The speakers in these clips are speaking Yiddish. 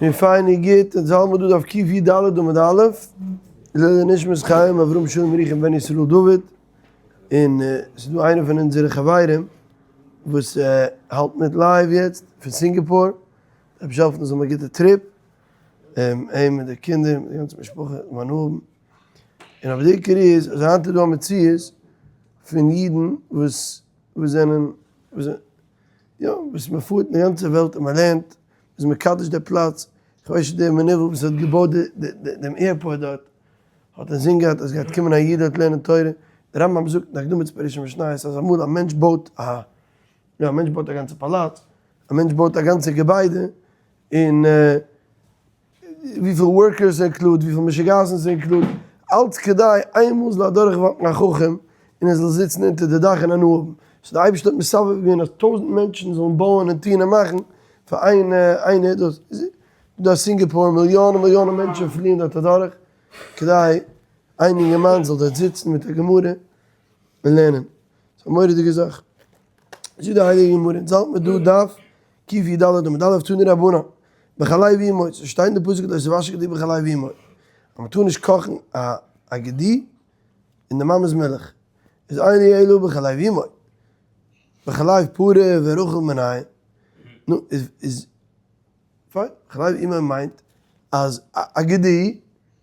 מיר פיין און גוט, אונז האלט מיר דא דף קי"ד עמוד א', לעילוי נשמת חיים אברהם שלום ירוחם בן ישראל דוד, און ס'איז דא איינער פון אונזערע חברים וואס האלט מיט live יעצט פון סינגאפור, דער אייבערשטער העלפן זאל האבן א גוטע trip, אים מיט די קינדער מיט די גאנצע משפחה זאל הנאה האבן, און אבער די עיקר איז אז היינט איז דא א מציאות פון אידן וואס וואס זענען יא וואס מען פארט אין די גאנצע וועלט און מען לערנט, מ'איז מקדש די פלאץ, כ'ווייס נישט דער מנוול וואס האט געבויט דעם airport דארט, האט אינזין געהאט אז גייט קומען א איד דארט לערנען תורה, דער רמב"ם זאגט אין הקדמה צו פירוש המשניות אז אמאל א מענטש בויט א, יא א מענטש בויט א גאנצע פאלאץ, א מענטש בויט א גאנצע געביידע, און וויפיל workers include, וויפיל משוגעת'ן ס' include, אלץ כדי איינמאל זאל אדורך walk ן א חכם און ער זאל זיצן אונטער די דאך און הנאה האבן. so די אייבערשטער האט מסבב געווען אז טויזענט מענטשן זאלן בויען און טוען און מאכן פאר איין איינער דאס איז דא סינגאפור מיליאנען מיליאנען מענטשן פליען דארט אדורך כדי איין אינגערמאן זאל דארט זיצן מיט א גמרא און לערנען. ס'איז א מורא'דיגע זאך. זאגט די הייליגע גמרא, אונז האלט מיר דא דף קי"ד עמוד א' תנו רבנן, בחלב אמו, ס'שטייט אין די פסוק לא תבשל גדי בחלב אמו, אז מ'טאר נישט קאכן א גדי אין די מאמע'ס מילך, איז אין לי אלא בחלב אמו, בחלב פרה ורחל מנין, נו, איז איז פיין, חלב אמו מיינט אז א גדי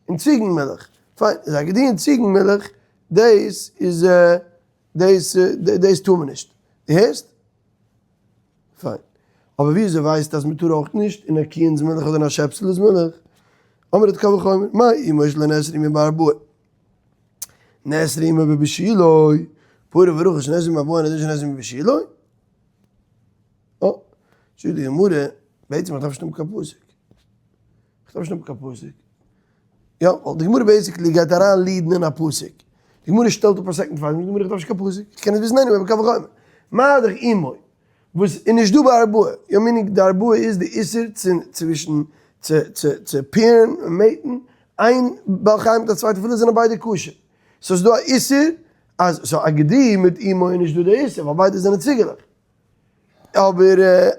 און ציגן מילך, פיין, איז א גדי און ציגן מילך, דאס איז דאס דאס טאר מען נישט, דו הערסט? פיין. אבער וויאזוי ווייסטו אז מ'טאר אויך נישט אין א קיענס מילך אדער אין א שעפסעלעס מילך? אמרת קל וחומר, מה אמו שלא נאסרה עמו בארבעה נאסרה עמו בבישולו, פרה ורחל שנאסרה עמו בארבעה אינו דין שנאסרה עמו בבישולו? אה, זאגט די גמרא, בעצם איך דארף נישט האבן קיין פסוק. איך דארף נישט האבן קיין פסוק. יא, ווייל די גמרא basically גייט אריין lead ן אין א פסוק. די גמרא שטעלט אפ א second פאר די גמרא איך דארף נישט קיין פסוק, איך קען עס וויסן anyway בקל וחומר. מה דאך אמו, וואס איז נישט דא ביי ארבעה, יא meaning די ארבעה איז די איסור צו צווישן צו צו צו pair ן און mate ן איין בעל חי מיט א צווייטע אפילו זענען ביידע כשר. so איז דא א איסור אז so א גדי מיט אמו איז נישט דא די איסור ווייל ביידע זענען ציגעלעך. אבער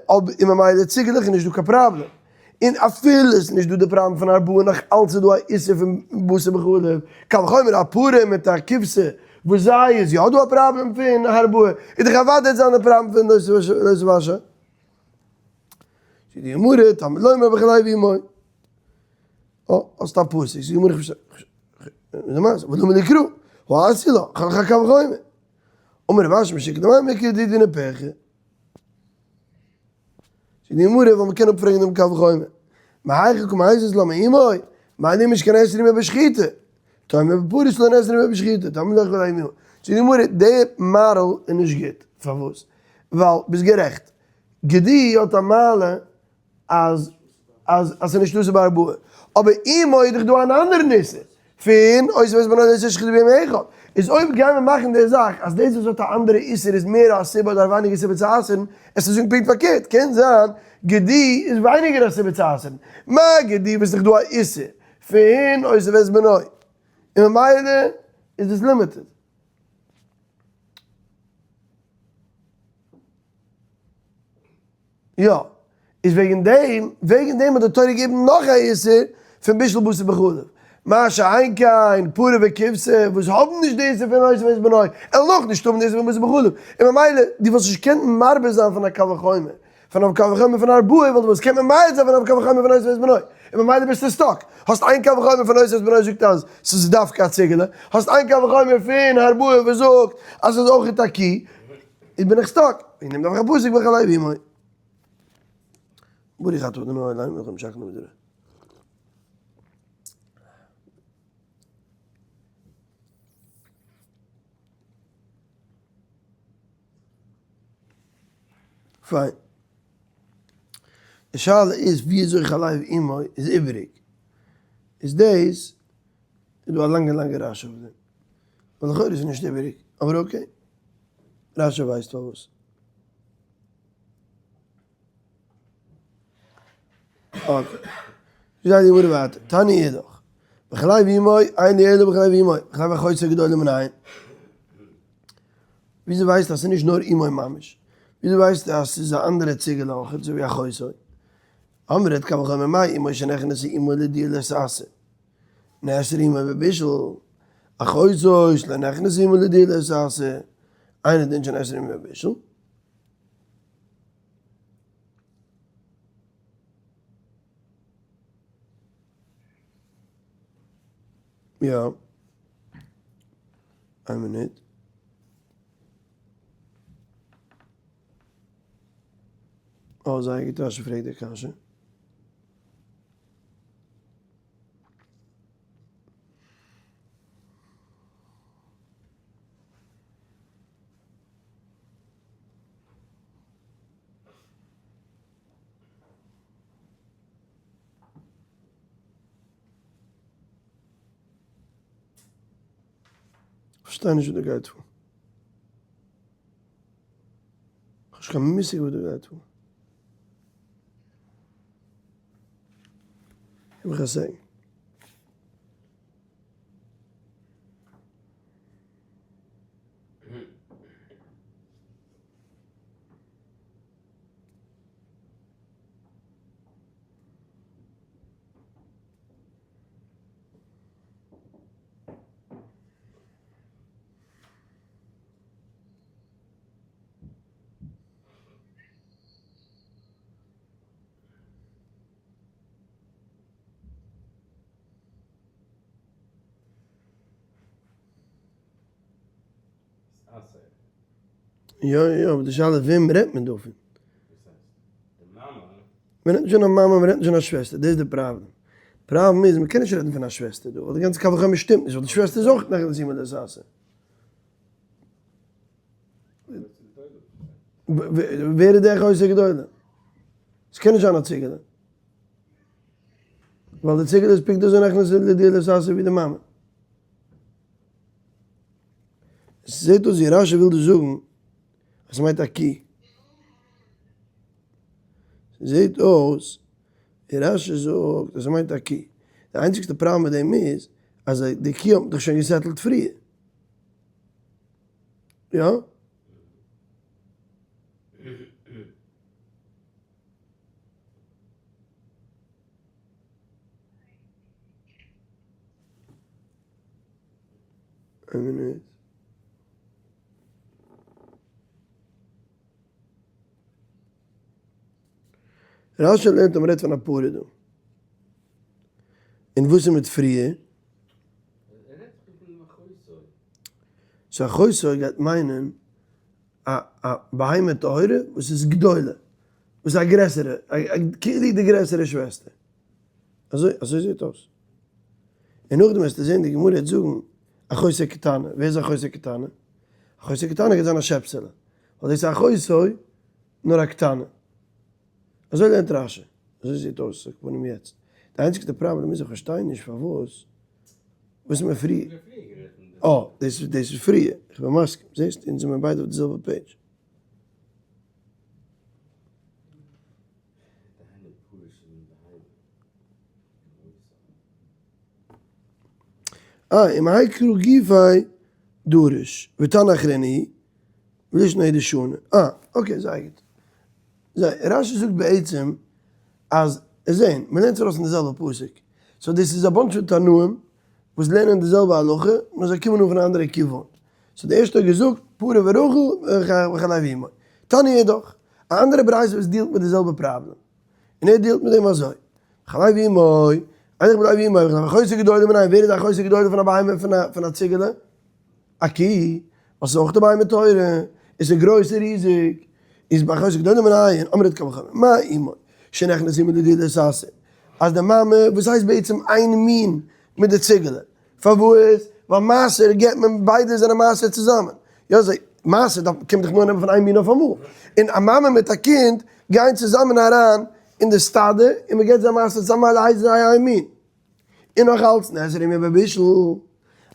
אויב און ממילא ציגעלעך איז נישט דא קיין פראבלעם, און אפילו עס איז נישט דא די פראבלעם פון ארבעה נאך אלץ איז דא א איסור פון בשר בחלב, קל וחומר א פרה מיט א כבשה וואס זיי איז יא דא א פראבלעם פון ארבעה, איז דאך אוודאי זיין די פראבלעם פון לא תבשל. זאגט די גמרא, תלמוד לומר בחלב אמו. אה, האסט א פסוק, זאגט די גמרא, ולמה לי קרא, הא אתיא לה, כ'האב דאך א קל וחומר. אמר רב אשי משום כדמאי מקרא דידי נפיחא. זאגט די גמרא ווייל מ'קען אפפרעגן דעם קל וחומר. מהיכא קא מייתית לה מאמו, מה לאמו שכן נאסרה עמו בשחיטה. תאמר בפרה שלא נאסרה עמו בשחיטה, תלמוד לומר בחלב אמו. זאגט די גמרא, די מאדעל איז נישט גוט. פארוואס? ווייל ביסט גערעכט. גדי האט א מעלה אז אז אז ס'איז נישט אסור בארבעה, אבער אמו איז דאך דא אן אנדערן איסור פון אותו ואת בנו לא תשחטו ביום אחד, איז אויב גייען מיר מאכן די זאך אז דאס וואס האט א אנדערע איסור איז מער א סיבה אדער ווייניגער סיבה צו אסר'ן, עס איז זאגן פונקט פארקערט, קען זיין גדי איז ווייניגער א סיבה צו אסר'ן, מה גדי וואס איז דאך דא א איסור פון אותו ואת בנו, און ממילא איז דאס limited. יא, איז וועגן דעם, וועגן דעם האט די תורה געגעבן נאך א איסור פון בישול בשר בחלב. מה שאין כן, פרה וכבשה וואס האבן נישט די איסור פון אותו ואת בנו, וועלן אויך נישט האבן די איסור פון בשר בחלב. און ממילא, דו וואלסט נישט געקענט מרבה זיין פון א קל וחומר, פון א קל וחומר פון ארבעה, ווייל דו וואלסט געקענט ממעט זיין פון א קל וחומר פון אותו ואת בנו. און ממילא ביסטו stuck. האסט איין קל וחומר פון אותו ואת בנו זאגט אז ס'איז דווקא א ציגעלע, האסט איין קל וחומר פון ארבעה וואס זאגט אז ס'איז אויך א קי, איז בין איך stuck, וועגן דעם דארף איך א פסוק בחלב אמו. ברוך אתה אדוני אלוהינו מלך העולם שהכל נהיה בדברו. פיין. די שאלה איז ווי אזוי חלב אמו איז איבעריג. איז דאס איז דא א לאנגע לאנגע רש"י אויף דעם. ווייל לכאורה איז נישט איבעריג. אבער okay. רש"י ווייסט פארוואס. okay. זאגט די גמרא ווייטער, תניא אידך, בחלב אמו, אין לי אלא בחלב אמו, בחלב אחותו הגדולה מנין. וויאזוי ווייסטו אז ס'איז נישט נאר אמו ממש? וויאזוי ווייסטו אז ס'איז א אנדערע ציגעלע אויך, אזוי ווי אחותו? אמרת קל וחומר מאי אמו שנכנסה עמו לדירה לא תיאסר נאסרה עמו בבישול, אחותו שלא נכנסה עמו לדירה לא תיאסר, אינו דין שנאסרה עמו בבישול. יא. איין מינוט. אה, זייער גוט רשי פרעגט די קשיא. כ'פארשטיי נישט וואס דא גייט פאר. כ'האב נישט קיין מושג וואס דא גייט פאר. גיב מיך א second. יא יא, אבער די שאלה איז וועם רעדט מען דא פון? מען רעדט נישט פון א מאמע, מען רעדט נישט פון א שוועסטער, דאס איז די פראבלעם. פראבלעם איז מען קען נישט רעדן פון א שוועסטער דא, ווייל די גאנצע קל וחומר שטימט נישט, ווייל די שוועסטער איז אויך נכנס עמו לתעשה. ווער איז דער אחותו גדולה? עס קען נישט זיין א ציגעלע. ווייל די ציגעלע איז פונקט אזוי נכנס לדירה לא תעשה ווי די מאמע. עס זעט אויס ווי רשי וויל דא זאגן אז ס'מיינט א קי. זעט אויס ווי רשי זאגט אז ס'מיינט א קי. די איינציגסטע פראבלעם מיט דעם איז אז די קי האט מען דאך שוין גע settle ט פריער. יא? איין מינוט. רשי לערנט אז מ'רעדט פון א פרה דא. און וואס איז מיט פריער? so אחותו גייט מיינען א א בהמה טהורה וואס איז גדולה, וואס איז א גרעסערע, כאילו די גרעסערע שוועסטער. אזוי אזוי זעט אויס. און נאכדעם וועסטו זען די גמרא וועט זאגן אחותו קטנה, ווער איז אחותו קטנה? אחותו קטנה גייט זיין א שעפסעלע, ווייל דאס איז אחותו נאר א קטנה. אזוי לערנט רשי, אזוי זעט אויס על כל פנים יעצט. די איינציגסטע פראבלעם איז איך פארשטיי נישט פארוואס וואס איז מען פריער. אה, דאס איז פריער, איך בין מסכים, זעסט אונז זעמיר ביידע אויף די זעלבע page. אה, ומהאי קרא גופיה דריש, ותנא אחרינא, ולישנא הוא דשני. אה, okay, זייער גוט. זיי, רשי זאגט בעצם אז, זעהן, מ'לערנט עס ארויס אין די זעלבע פסוק. so דאס איז א bunch פון תנאים וואס לערנען די זעלבע הלכה, נאר זיי קומען אן פון א אנדערע כיוון. so די ערשטע האט געזאגט פרה ורחל וחלב אמו. תניא אידך, א אנדערע ברייתא וואס deal ט מיט די זעלבע פראבלעם. און ער deal ט מיט דעם אזוי, חלב אמו, איינער חלב אמו, וחלב אחותו גדולה מנין, ווער איז די אחותו גדולה פון א בהמה פון א ציגעלע? א קי, וואס איז אויך די בהמה טהורה, איז ער גרויס און ריזיג, איז אחותו גדולה מנין, אמרת קל וחומר, מה אמו, שנכנסה עמו לדירה לא תיאסר, אז די מאמע, וואס הייסט בעצם איין מין מיט די ציגעלע, פארוואס? ווייל מעשר געבט מען ביידע זענען מעשר צוזאמען, יא זיי, מעשר דארף קען מען דאך נאר נעמען פון איין מין אויף אמאל, און א מאמע מיט א קינד גייען צוזאמען אריין אין די סטאדע און מען געבט זיי מעשר צוזאמען ווייל זיי זענען איין מין. און נאך אלץ נאסרה עמו בבישול,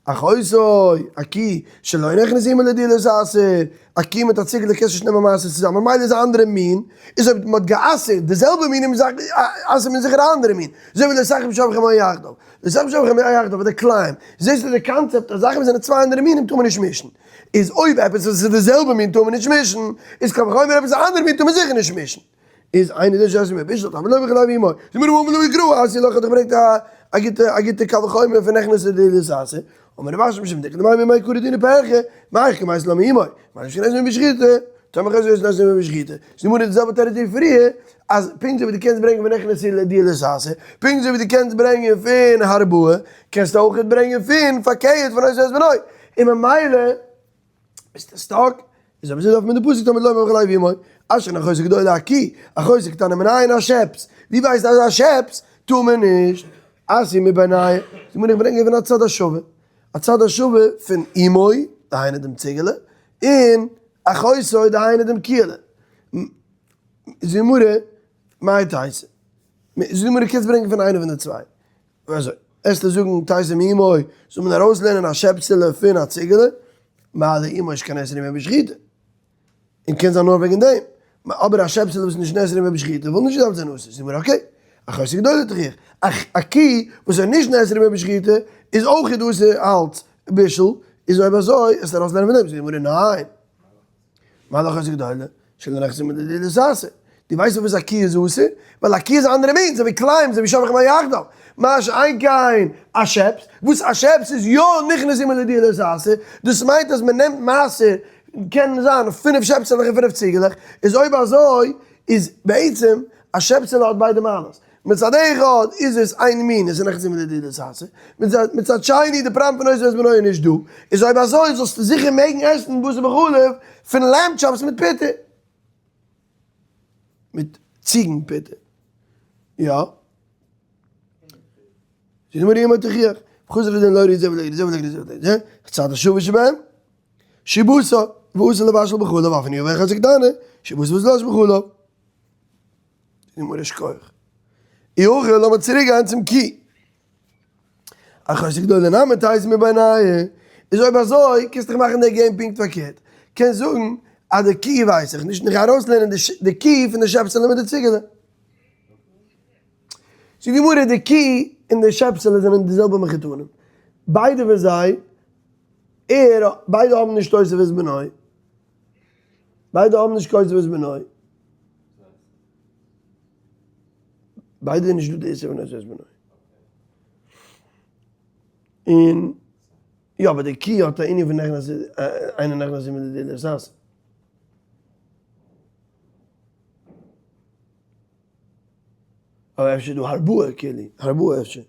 אחותו, א קי, שלא נכנסה עמו לדירה לא תיאסר, א קי מיט א ציגעלע קענסט נישט נעמען מעשר צוזאמען, ממילא איז א אנדערע מין, איז אויב מען האט גע'אסר'ט די זעלבע מין איז אסר'ט מען זיכער א אנדערע מין, אזוי ווי לא תחליף בשבחים היו יחדיו, לא תחליף בשבחים היו יחדיו אדער כלאים, זעסטו די קאנצעפט אז זאכן וואס זענען צוויי אנדערע מינים טאר מען נישט מישן, איז אויב עפעס וואס איז די זעלבע מין טאר מען נישט מישן, איז קל וחומר עפעס א אנדערע מין טאר מען זיכער נישט מישן. איז איינער דער שעשה מבישול תלמוד לומר בחלב אמו. זאגט מיר ר' אמר גרא אז ס'לאך האט געברענגט א גוטע א גוטע קל וחומר פון נכנס לדילי סאסע. אמר רב אשי משום דקל דמי מימי קרא דינא פרחה, מאי איך כמייס למה אמו. מאי איך כמייס בשחיטה. טאמער חז ל איז בשחיטה. איז די גמרא די זעלבע תירוץ ווי פריער, אז פונקט אזוי ווי דו קענסט ברענגען פון נכנס לדילי סאסע, פונקט אזוי ווי דו קענסט ברענגען פון הרבעה, קענסטו אויך ברענגען פון פארקערט פון עושה את בנו. און ממילא ביסטו stuck, איז אויב אזוי דארף מען די פסוק תלמוד לומר בחלב אמו, אשר אחותו גדולה א קי, אחותו קטנה מנין א שעפס, ווי ווייסט אז א שעפס טאר מען נישט, אתי מבינייהו, זאג מיר איך ברענג פון א צד השווה, א צד השווה פון אמו, דהיינו דעם ציגעלע, און אחותו דהיינו דעם קיעלע, זאגט די גמרא, מאי תיתי, זאגט די גמרא קענסט ברענגען פון איינע פון די צוויי, אזוי, עסטו זאגן תיתי מאמו, זאל מען ארויסלערנען א שעפסעלע פון א ציגעלע, מה לאמו שכן נאסר עמה בשחיטה, און קען זיין נאר וועגן דעם, אבער א שעפסעלע וואס איז נישט נאסר עמה בשחיטה וואלט נישט געדארפט זיין אסור, זאגט מען okay, אחותו גדולה תוכיח, א קי וואס איז נישט נאסר עמה בשחיטה איז אויך אסור אלץ בישול, איז אויב אזוי עסטו ארויסלערנען פון דעם, זאגט די גמרא ניין. מה לאחותו גדולה? שלא נכנסה עמה לדירה תעשה. דו ווייסט פארוואס א קי איז אסור? ווייל א קי איז א אנדערע מין, אזוי ווי כלאים, אזוי ווי שובך מה יחדיו. מה שאין כן א שעפס, וואס א שעפס איז יא נכנס עמה לדירה תעשה, דאס מיינט אז מען נעמט מעשר, קען זיין פינף שעפסעלעך און פינף ציגעלעך, איז אויב אזוי איז בעצם א שעפסעלע האט ביידע מעלות. מצד אחד איז עס איין מין, עס איז נכנס עמה לדירה תעשה, מצד שני די פראבלעם פון אותו ואת בנו איז נישט דא, איז אויב אזוי זאלסטו זיכער מעגן עסן בשר בחלב פון lamb chops מיט פיטער, מיט ציגן פיטער, יא. זאגט די גמרא אמו תוכיח, וחזר לדין לא ראי זה ולא ראי זה ולא ראי זה ולא ראי זה, הצד השוה שבהם, שהיא בשר, ואסור לבשל בחלב, אף אני עובר חזק קטנה, שהיא בשר ואסור לבשל בחלב. די גמרא שכוח. אי הכי לאמיר צוריק גיין צום קי. אחותו גדולה נמי תיתי מבינייהו. איז אויב אזוי קענסט דאך מאכן די game פונקט פארקערט. קענסט זאגן אז די קי ווייס איך נישט און איך גיי ארויסלערנען די קי פון די שעפסעלע מיט די ציגעלע. זאגט די גמרא די קי און די שעפסעלע זענען די זעלבע מחותנים. ביידע פון זיי ער ביידע האבן נישט אותו ואת בנו. ביידע האבן נישט אותו ואת בנו. ביידע איז נישט דא די איסור פון אותו ואת בנו. און יא אבער די קי האט א ענין פון נכנס אינו נכנס עמה לדירה תעשה. אבער אפשר איז דא הרבעה כאילו, הרבעה אפשר.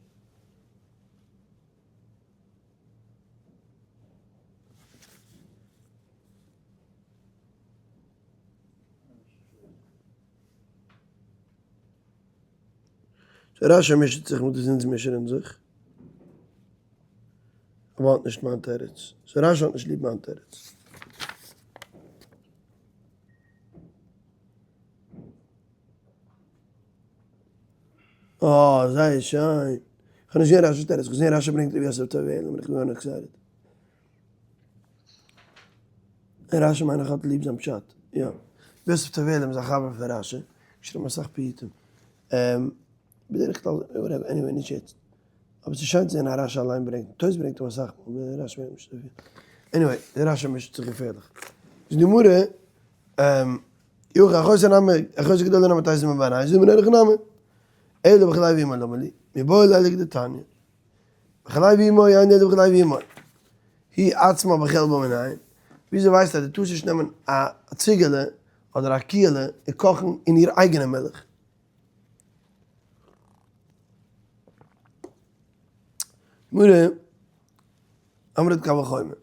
רשי מישט זיך מיט וואס אונז מישערן זיך. אבער האט נישט מיין תירוץ. so רשי האט נישט ליב מיין תירוץ. אה, זייער שיין. כ'האב נישט געזען רשי'ס תירוץ, כ'האב געזען רשי ברענגט רבי יוסף טובי' און איך בין געווארן excited. און רשי מיין איך האט ליב זיין פשט, יא. רבי יוסף טובי' איז א חבר פון רשי, געשריבן אסאך פיוטים. בדרך כלל, anyway נישט יעצט. אבער ס'איז שיין צו זען אז רשי אליין ברענגט, תוס' ברענגט אים אסאך מאל, אבער רשי ברענגט נישט אזויפיל. anyway, דער רשי מישט זיך געפערליך. איז די גמרא, אי הכי אחותו נמי, אחותו גדולה נמי תיתי מבינייהו, זאגט די גמרא אין הכי נמי. אלא בחלב אמו למה לי, מיבעי ליה לכדתניא. בחלב אמו אין אלא בחלב אמו. היא עצמה בחלבה מנין. וויאזוי ווייסטו אז דו טארסט נישט נעמען א ציגעלע אדער א קיעלע און קאכן אין איר אייגענע מילך? גמרא, אמרת קל וחומר.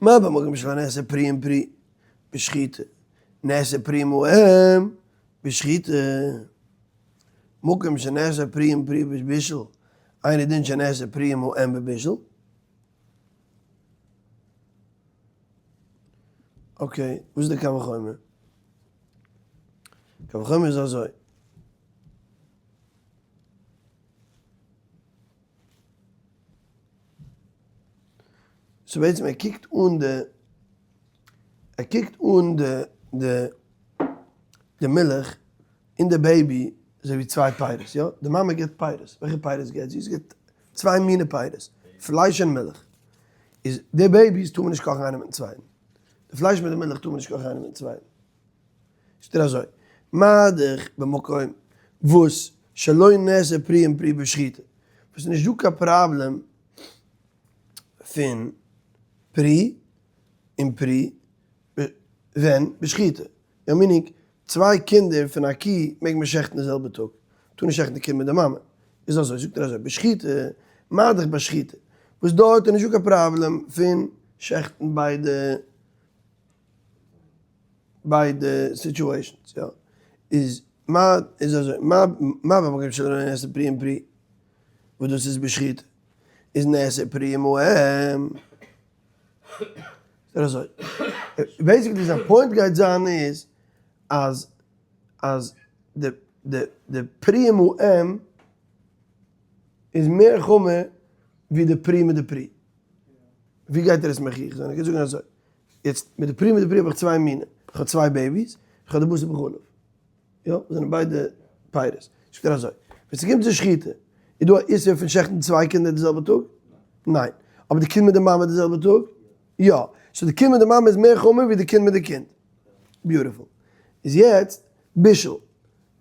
מה במקום שלא נעשה פרי עם פרי בשחיטה, נעשה פרי עם האם בשחיטה. מקום שנעשה פרי עם פרי בבישול, אינו דין שנעשה פרי עם האם בבישול. okay, וואס איז די קל וחומר? קל וחומר איז אזוי. so בעצם ער קוקט אן די, ער קוקט אן די די די מילך און די baby אזוי ווי צוויי פירות, יא? די מאמע גיבט פירות, וועלכע פירות גיבט זי? זי גיבט צוויי מיני פירות, פלייש און מילך. איז די babies טאר מען נישט קאכן איינער מיטן צווייטן. די פלייש מיט די מילך טאר מען נישט קאכן איינער מיטן צווייטן. זאגט ער אזוי. מה דאך במקום וואס שלא נעשה פרי עם פרי בשחיטה, וואס איז נישט דא קיין פראבלעם פון פרי עם פרי ווען בשחיטה, יא meaning צוויי קינדער פון א קי מעג מען שעכטן די זעלבע טאג, טאר נישט שעכטן די קינד מיט די מאמע, איז אזוי זאגט ער אזוי בשחיטה, מה דאך בשחיטה, וואס דארט איז נישט דא קיין פראבלעם פון שעכטן ביידע ביידע situations יא, איז מה איז אזוי מה מה במקום שלא נעשה פרי עם פרי וואס דאס איז בשחיטה איז נעשה פרי עם האם. זאגט ער אזוי, basically זיין point גייט זיין איז אז אז די די די פרי עם האם איז מער חמור ווי די פרי מיט די פרי. ווי גייט ער עס מוכיח זיין? ער גייט זאגן אזוי, יעצט מיט די פרי מיט די פרי האב איך צוויי מינים, איך האב צוויי babies, איך האב די בשר בחלב, יא, זיי זענען ביידע פירות. זאגט ער אזוי, ווען ס'קומט צו שחיטה, איז דא א איסור פון שעכטן צוויי קינדער די זעלבע טאג? ניין. אבער די קינד מיט די מאמע די זעלבע טאג? יא. so די קינד מיט די מאמע איז מער חמור ווי די קינד מיט די קינד. beautiful. איז יעצט, בישול.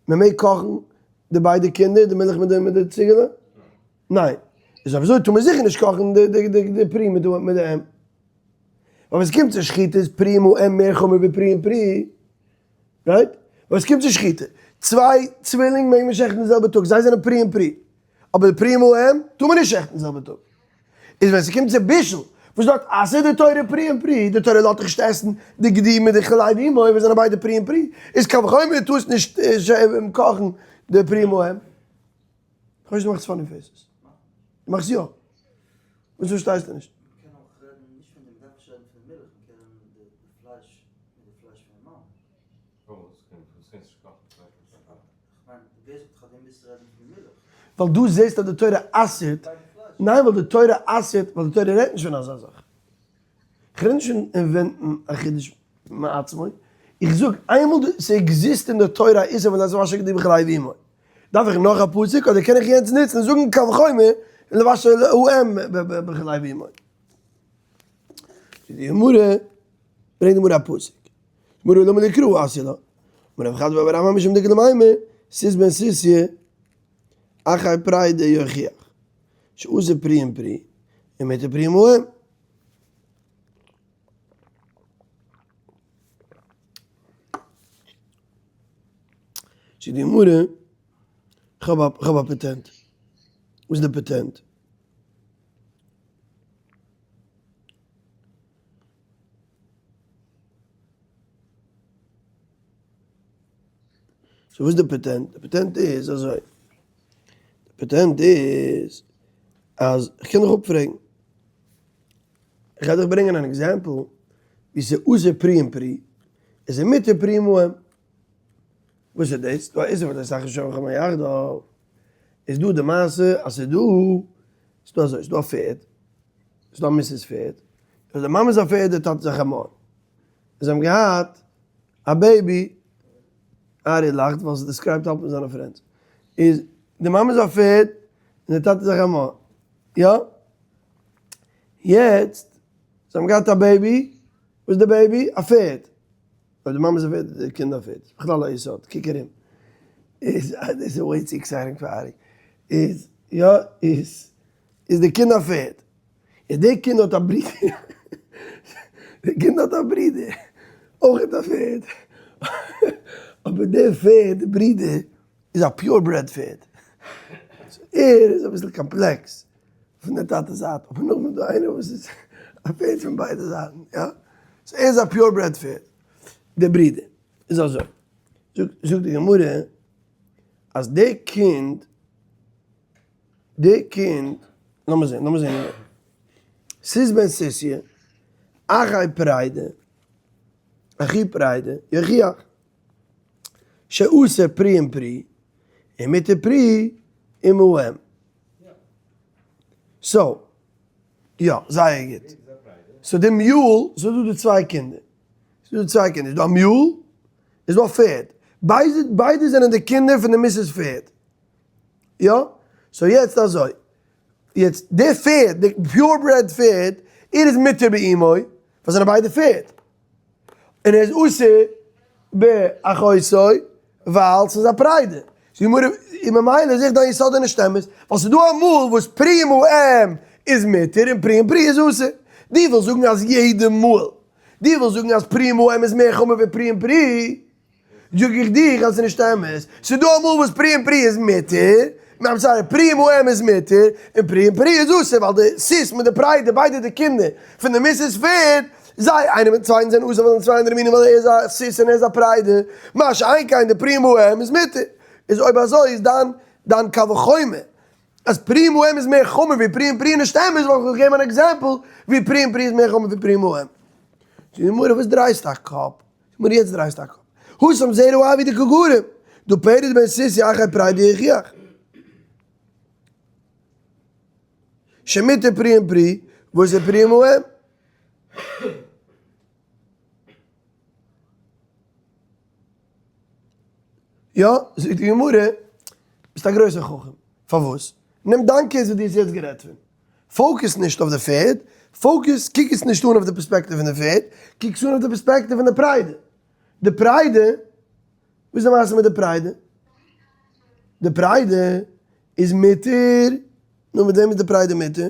מען מעג קאכן די ביידע קינדער, די מילך מיט די מיט די ציגעלע? ניין. איז אויב אזוי טאר מען זיכער נישט קאכן די די די די פרי מיט די מיט די אם. ווייל ווען ס'קומט צו שחיטה איז פרי עם האם מער חמור ווי פרי עם פרי. right? ווען ס'קומט צו שחיטה, צוויי צווילינג מעג מען שעכטן די זעלבע טאג, זיי זענען פרי עם פרי. אבער די פרי עם האם טאר מען נישט שעכטן די זעלבע טאג. איז ווען ס'קומט צו בישול, וואס דארט אסר'ט די תורה פרי עם פרי, די תורה לאזט דיך נישט עסן די גדי מיט די חלב אמו, וואס זענען ביידע פרי עם פרי, איז קל וחומר טארסט נישט קאכן די פרי עם האם. כ'ווייס נישט דו מאכסט funny faces. דו מאכסט יא. וואס פארשטייסטו נישט? מ'קען אויך רעדן נישט פון דעם, מ'דארף נישט רעדן פון מילך, מ'קען רעדן די פלייש מיט די פלייש פון די מאמע. ווייל דו זעסט אז די תורה אסר'ט, ניין ווייל די תורה אסר'ט, ווייל די תורה רעדט נישט פון אזא זאך. איך רעד נישט פון invent ן א חידוש מעצמו, איך זאג איינמאל ס'עקזיסט אין די תורה א איסור פון לבשל גדי בחלב אמו, דארף איך נאך א פסוק אדער קען איך יענץ נוצן און זאגן קל וחומר לבשל האם בחלב אמו? די גמרא ברענגט די גמרא א פסוק. גמרא למה לי קרא אתיא לה. אמר רב חדא בר אמי משום דאיכא למימר, סוס בן סוסיא אחי פרידא יוכיח שאסור פרי עם פרי ומותר פרי עם האם. זאגט די גמרא, כ'האב א פאטענט. וואס איז די פאטענט? so וואס איז די פאטענט? די פאטענט איז אזוי, די פאטענט איז אז איך קען דיך אפפרעגן, איך גיי דיך ברענגען אן example ווי ס'איז אסור פרי עם פרי, עס איז מותר פרי עם האם. וואס איז דאס? דא איז דא אסאך שומרים חמור יחדיו, איז דא די מעשה אז ס'איז דא, ס'איז דא אזוי, ס'איז דא א פערד, ס'איז דא א מיתת פערד, אז די מאמע איז א פערד די טאטע איז א חמור, און זיי האבן געהאט א baby, ארי לאכט ווייל ס' describe ט האלב פון זיינע friends, איז די מאמע איז א פערד און די טאטע איז א חמור, יא? יעצט זיי האבן געהאט א baby, וואס איז די baby? א פערד. אויב די מאמע איז א פערד איז די קינד א פערד, ס'איז בכלל א יסוד, קוק ארום, איז דאס איז way too exciting פאר ארי, איז יא איז איז די קינד א פערד, איז די קינד האט א ברודער, די קינד האט א ברודער, אויך א פערד, אבער די פערד די ברודער איז א pure bred פערד, ער איז אביסל קאמפלעקס פון די טאטע זייט, אבער נאכדעם איז דא איינער וואס איז א פערד פון ביידע זייטן, יא, so ער איז א pure bred פערד, די ברודער איז אזוי, זאגט די גמרא אז די קינד, די קינד, לאמיר זען, לאמיר זען, סוס בן סוסיא, אחי פרידא, אחי פרידא, יוכיח. שאסור פרי עם פרי, ומותר פרי עם האם. so, יא, זייער גוט. so די mule, ס'איז דא די צוויי קינדער. ס'איז דא צוויי קינדער. איז דא א mule, איז דא א פערד. ביידע, ביידע זענען די קינדער פון די מיתת פערד. יא? so יעצט אזוי. יעצט, די פערד, די pure bred פערד, ער איז מותר באמו, ווייל זענען ביידע פערד. און ער איז אסור באחותו. ווייל ס'איז א פרידה. זאגט די גמרא, און ממילא זיך דיין יסוד איז נישט אמת, ווייל ס'איז דא אמאל וואס פרי עם האם איז מותר און פרי עם פרי איז אסור. דו ווילסט זאגן אז יעדע מאל דו ווילסט זאגן אז פרי עם האם איז מער חמור ווי פרי עם פרי, זאג איך דיך אז ס'איז נישט אמת. ס'איז דא אמאל וואס פרי עם פרי איז מותר, I'm sorry, פרי עם האם איז מותר, און פרי עם פרי איז אסור, ווייל די סוס מיט די פריידע, ביידע די קינדער פון די מיסיס פערד, זיי איינער מיטן צווייטן זענען אסור ווייל זיי זענען צוויי אנדערע מינים ווייל ער איז א סוס און ער איז א פריידע, מה שאין כן די פרי עם האם איז מותר. איז אויב אזוי איז דיין דיין קל וחומר אז פרי עם האם איז מער חמור ווי פרי עם פרי נישט אמת, ווייל איך וועל געבן אן example ווי פרי עם פרי איז מער חמור ווי פרי עם האם. זאגט די גמרא וואס דרייסטו א קאפ? גמרא יעצט דרייסטו א קאפ. התם זרע אב הוא דקא גרים, דהא פרד בן סוסיא אחי פרידה יוכיח. שמותר פרי עם פרי, וואס איז פרי עם האם? יא, זאגט די גמרא, ביסט א גרויסער חכם. פארוואס? נעם דיין case וואס דו האסט יעצט גערעדט פון. focus נישט אויף די פערד, focus, קוק עס נישט אן אויף די פערספעקטיוו פון די פערד, קוק עס אן אויף די פערספעקטיוו פון די פריידע. די פריידע, וואס איז די מעשה מיט די פריידע? די פריידע איז מותר, נו מיט וועם איז די פריידע מותר?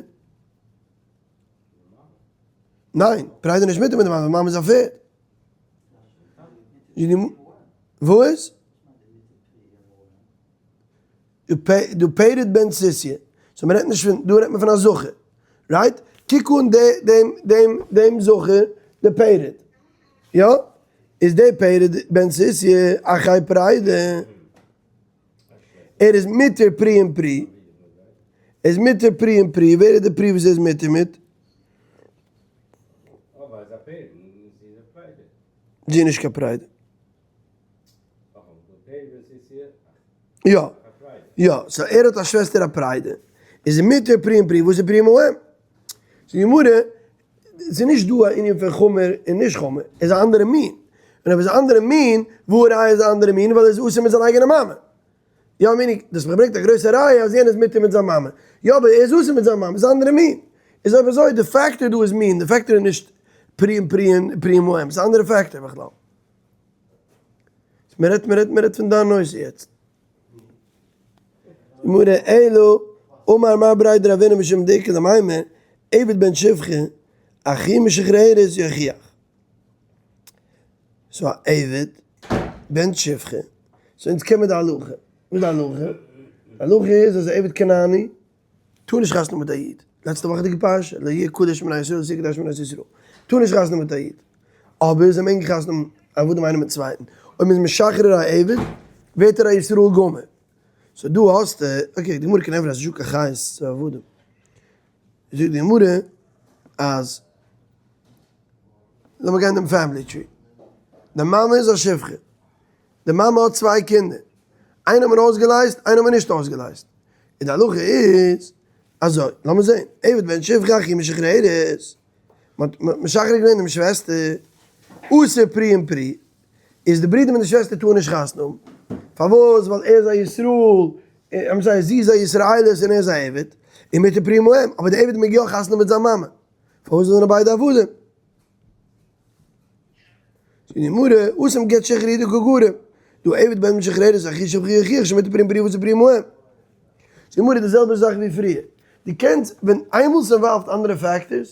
ניין, פריידע איז נישט מותר מיט די מאמע, די מאמע איז א פערד. וואס? דא פרד בן סוסיא, so מ'רעדט נישט פון, דא רעדט מען פון א זכר, right? קוק אן דעם דעם דעם זכר, די פרד, יא? איז די פרד בן סוסיא אחי פריידא, ער איז מותר פרי עם פרי, ער איז מותר פרי עם פרי, ווער איז די פרי וואס ער איז מותר מיט? זי איז נישט קיין פריידא. יא, יא, so ער האט א שוועסטער א פריידע, איז זי מותר פרי עם פרי, וואס איז פרי עם האם? זאגט די גמרא, ס'איז נישט דא א ענין פון חמור און נישט חמור, עס איז א אנדערע מין, און אויב עס איז א אנדערע מין, והא ראיה איז א אנדערע מין, ווייל ער איז אסור מיט זיין אייגענע מאמע. יא מיני, דאס האט געברענגט א גרויסע ראיה אז יענער איז מותר מיט זיין מאמע. יא אבער ער איז אסור מיט זיין מאמע, עס איז א אנדערע מין. איז אויב אזוי די factor דא איז מין, די factor איז נישט פרי עם פרי און פרי עם האם, עס איז א אנדערע factor בכלל. מען רעדט מען רעדט מען רעדט פון דיין נושא יעצט. גמרא אלא אמר מר בריה דרבינא משום דאיכא למימר עבד בן שפחה אחי משוחררת יוכיח. so א עבד בן שפחה, so אונז קען מיר די הלכה, וואס איז די הלכה? די הלכה איז אז א עבד כנעני טאר נישט חתונה מיט א איד, לעצטע וואכעדיגע פרשה, לא יהיה קדוש מן הישראל לא תהיה קדושה מן ישראל, טאר נישט חתונה מיט א איד, אבער זיי מעגן חתונה האבן עבדים איינער מיטן צווייטן, אויב מ'איז משחרר א עבד ווערט ער א ישראל גמור, so דא האסטו, okay די גמרא קען ענטפערן אז ס'נישטא קיין חיות צו עבדים, זאגט די גמרא אז לאמיר גיין דעם family tree, די מאמע איז א שפחה, די מאמע האט צוויי קינדער, איינער האט מען אויסגעלייזט, איינער האט מען נישט אויסגעלייזט, און די הלכה איז אזוי, לאמיר זען, עבד בן שפחה אחי משוחררת, מען האט משחרר געווען דעם שוועסטער, אסור פרי עם פרי, איז די ברודער מיט די שוועסטער טארן נישט חתונה האבן, פארוואס? ווייל ער איז א ישראל, I'm sorry, זי איז א ישראלית און ער איז א עבד, און מותר פרי עם האם, אבער די עבד מעג יא חתונה האבן מיט זיין מאמע, פארוואס זענען ביידע עבדים? זאגט די גמרא, התם גט שחרור הוא דקא גרים, דהא עבד בן משוחררת אחי שפחה יוכיח שמותר פרי עם פרי ואסור פרי עם האם. זאגט די גמרא די זעלבע זאך ווי פריער, דו קענסט ווען איינמאל ס'אינוואלווד אנדערע factors,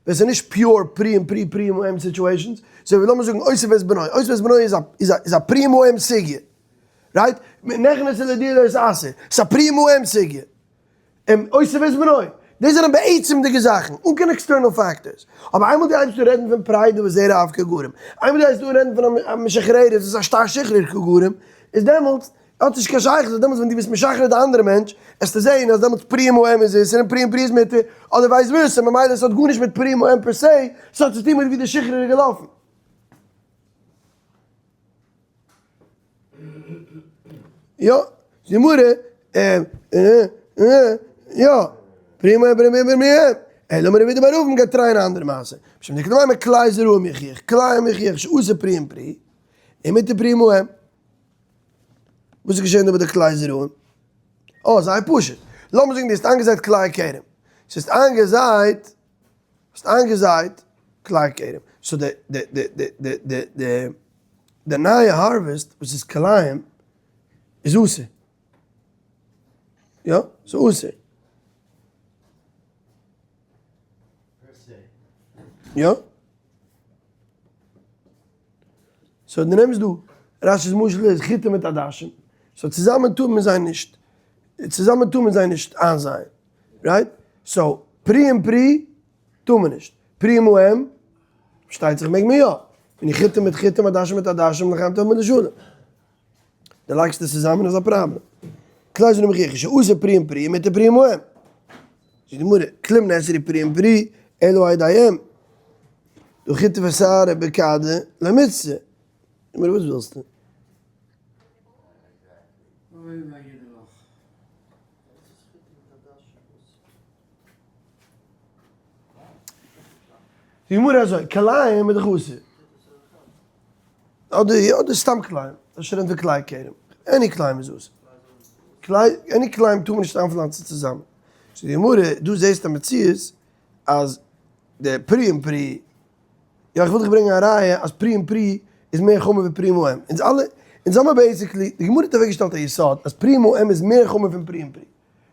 ווען ס'איז נישט pure פרי עם פרי פרי עם האם situations, אזוי ווי לאמיר זאגן אותו ואת בנו, אותו ואת בנו איז א איז א פרי עם האם סוגיא, right? נכנסה לדירה לא תיאסר, ס'איז א פרי עם האם סוגיא. און אותו ואת בנו. דאס זענען בעצם'דיגע זאכן, אן קיין external factors. אבער איינמאל דו הייבסט אן רעדן פון פריידא וזרע אב קא גרים, איינמאל דו הייבסט אן רעדן פון א משוחררת וואס איז א שטר שחרור קא גרים, איז דעמאלטס האט נישט קיין שייכות, דעמאלטס ווען דו ביסט משחרר די אנדערע מענטש, וועסטו זען אז דעמאלטס פרי עם האם איז איסור און פרי עם פרי איז מותר, אדער vice versa, ממילא עס האט גארנישט מיט פרי עם האם per se, עס האט צו טון מיט ווי די שחרור איז געלאפן. יא, די גמרא, יא, פרי עם האם פרי עם פרי עם האם, אלא אמר רב אידי בר אבין גייט try ען א אנדערע מעשה, משום דאיכא למימר כלאי זרעים יוכיח, כלאים יוכיח שאסור פרי עם פרי, ומותר פרי עם האם. וואס איז געשען דא מיט די כלאי זרעים? אה, זייער פשוט. לאמיר זאגן דו האסט איינגעזייט כלאי כרם. ס'איז איינגעזייט, האסט איינגעזייט כלאי כרם. so די די די די די די די נייע harvest וואס איז כלאים. איז אסור. יא, ס'איז אסור. יא. so דו נעמסט דא רש"י'ס משל איז חיטה מיט עדשים, so צוזאמען טאר מען זיי נישט, צוזאמען טאר מען זיי נישט איינזייען, right? so פרי עם פרי טאר מען נישט, פרי עם האם פארשטייט זיך מעג מען יא, און חיטה מיט חיטה עדשים מיט עדשים לחיים טוב מלשלום. די לייגסט עס צוזאמען איז א פראבלעם. כלי זרעים מוכיח שאסור פרי עם פרי ומותר פרי עם האם. זאגט די גמרא, כלום נאסרו פרי עם פרי אלא על ידי אם. דהא חיטה ושערה בכדא לא מיתסרא. גמרא וואס ווילסטו? די גמרא אזוי, כלאים איז דאך אסור. אדער אדער סתם כלאים, אפשר רעדן פון כלאי כרם, any כלאים איז אסור. כלאי, any כלאים טאר מען נישט איינפלאנצן צוזאמען. זאגט די גמרא, דא זעסטו א מציאות אז די פרי עם פרי, יא איך וויל דיך ברענגען א ראיה אז פרי עם פרי איז מער חמור ווי פרי עם האם. אונז אלע, אונז האמער basically, די גמרא האט אוועקגעשטעלט א יסוד אז פרי עם האם איז מער חמור פון פרי עם פרי.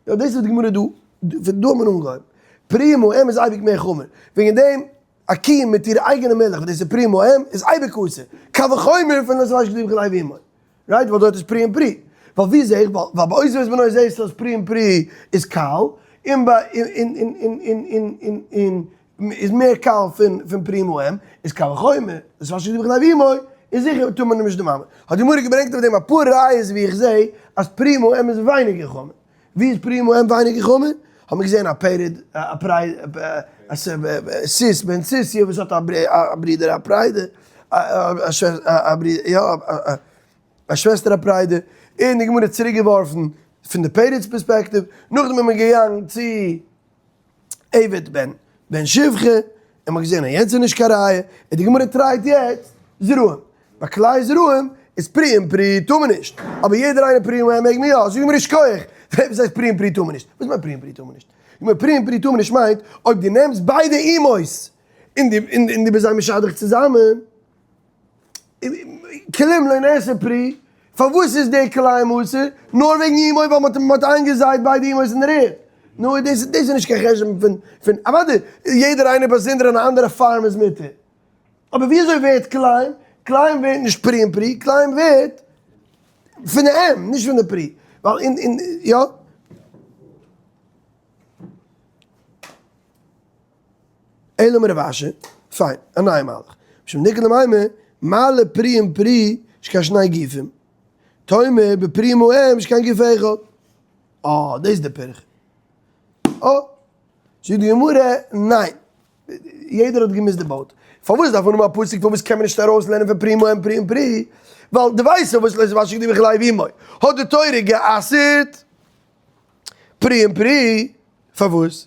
יא דאס איז די גמרא דא, פון דא האט מען אנגעהויבן. פרי עם האם איז אייביג מער חמור. וועגן דעם א קי מיט איר אייגענע מילך וואס דאס איז פרי עם האם איז אייביג אסור. קל וחומר פון לא תבשל גדי בחלב אמו. right? ווייל דארט איז פרי עם פרי. ווייל ווי זעה איך? ווייל ביי עוזב את בנו זעהסטו אז פרי עם פרי איז קל, און ביי און און און און און און און איז מער קל פון פון פרי עם האם, איז קל וחומר, לא תבשל גדי בחלב אמו, איז זיכער טאר מען נישט די מאמע. האט די גמרא געברענגט אויף דעם אפאר ראיות ווי איך זעה אז פרי עם האם איז ווייניגער חמור. ווי איז פרי עם האם ווייניגער חמור? האט מען געזען א פרד, א פריי, א סוס בן סוסיא וואס האט א ברודער א פריידע, יא, א שוועסטער א פריידע, און די גמרא האט צוריק געווארפן פון די פרד'ס פערספעקטיוו, נאכדעם איז מען געגאנגען צו עבד בן בן שפחה, און מ'האט געזען אז יענץ איז נישט קיין ראיה, און די גמרא try ט יעצט זרעים, ביי כלאי זרעים איז פרי עם פרי טאר מען נישט, אבער יעדער איינער פרי עם מעג מען יא, זאגט די גמרא שכוח, וואס הייסט פרי עם פרי טאר מען נישט? וואס מיינט פרי עם פרי טאר מען נישט? די גמרא פרי עם פרי טאר מען נישט מיינט אויב דו נעמסט ביידע אמהות און דו ביסט זיי משדך צוזאמען, כלום לא נעשה פרי, פארוואס איז דער כלאים אסור? נאר וועגן אמו ווייל מען האט איינגעזייט ביידע אמהות אין דער ערד. נו, דאס איז נישט קיין חשבון פון, פון, אוודאי יעדער איינער באזונדער אין א אנדערע פארם איז מותר. אבער ווי אזוי ווערט כלאים? כלאים ווערט נישט פרי עם פרי, כלאים ווערט פון די אם, נישט פון די פרי. ווייל אין, אין, יא. אלא אמר רב אשי, פיין, א נייע מהלך. משום דאיכא למימר, מה לפרי עם פרי שכן שני גופים. תאמר בפרי עם האם שכן גוף אחד. אה, דאס איז די פירכא. אה, זאגט די גמרא, ניין. יעדער האט געמיסט די boat. פארוואס דארף מען האבן א פסוק פארוואס קען מען נישט ארויסלערנען פון פרי עם האם פרי עם פרי? ווייל דו ווייסט פארוואס לא תבשל גדי בחלב אמו האט די תורה גע'אסר'ט פרי עם פרי. פארוואס?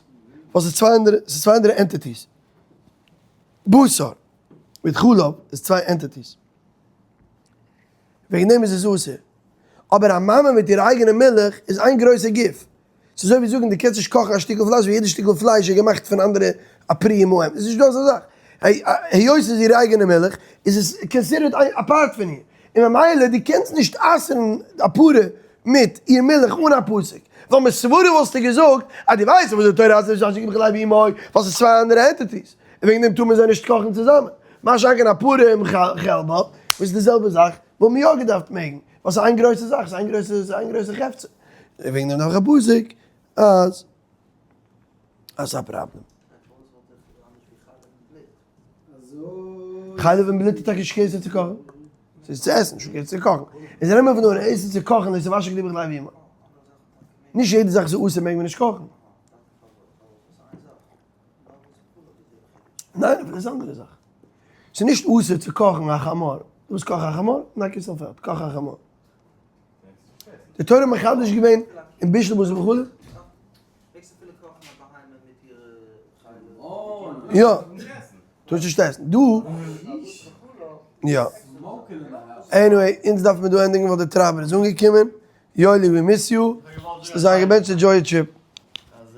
ווייל ס'איז צוויי אנדערע, ס'איז צוויי אנדערע entities. בשר מיט חלב איז צוויי entities. וועגן דעם איז עס אסור. אבער א מאמע מיט איר אייגענע מילך איז איין גרויסע גוף. ס'איז אזוי ווי זאגן דו קענסט נישט קאכן א שטיקל פלייש ווייל יעדע שטיקל פלייש איז געמאכט פון אנדערע א פרי עם האם. עס איז נישט דא אזא זאך. היות ס'איז איר אייגענע מילך איז עס considered א part פון איר. און ממילא דו קענסט נישט אסר'ן א פרה מיט איר מילך אן א פסוק. ווייל מסברא וואלסטו געזאגט אז דו ווייסט וואס די תורה אסר'ט נישט אשר בחלב אמו ווייל ס'איז צוויי אנדערע entities און וועגן דעם טאר מען זיי נישט קאכן צוזאמען. מה שאין כן א פרה עם חלבה וואס איז די זעלבע זאך וואלט מען יא געדארפט מעגן ווייל ס'איז איין גרויסע זאך, ס'איז איין גרויסע, ס'איז איין גרויסע חפצא. און וועגן דעם דארף איך א פסוק אז אז ס'איז א פראבלעם. חלב און בלוט איז טאקע נישט קיין איסור צו קאכן. ס'איז צו עסן, נישט קיין איסור צו קאכן. און זיי נעמען פון דא אן איסור צו קאכן איז וואשע גדי בחלב אמו. נישט יעדע זאך איז אסור מעג מען נישט קאכן. ניין, אבער דאס איז אנדערע זאך. ס'איז נישט אסור צו קאכן א חמור. דו ווילסט קאכן א חמור? נאק yourself out, קאך א חמור. די תורה מחדש געווען אין בישול בשר בחלב. יא. טארסט נישט עסן. דא. יא. anyway, אונז דארף מען דא ענדיגן ווייל די טרייבער איז אנגעקומען. יואלי we miss you. זאלסט זיין געבענטשט enjoy your trip.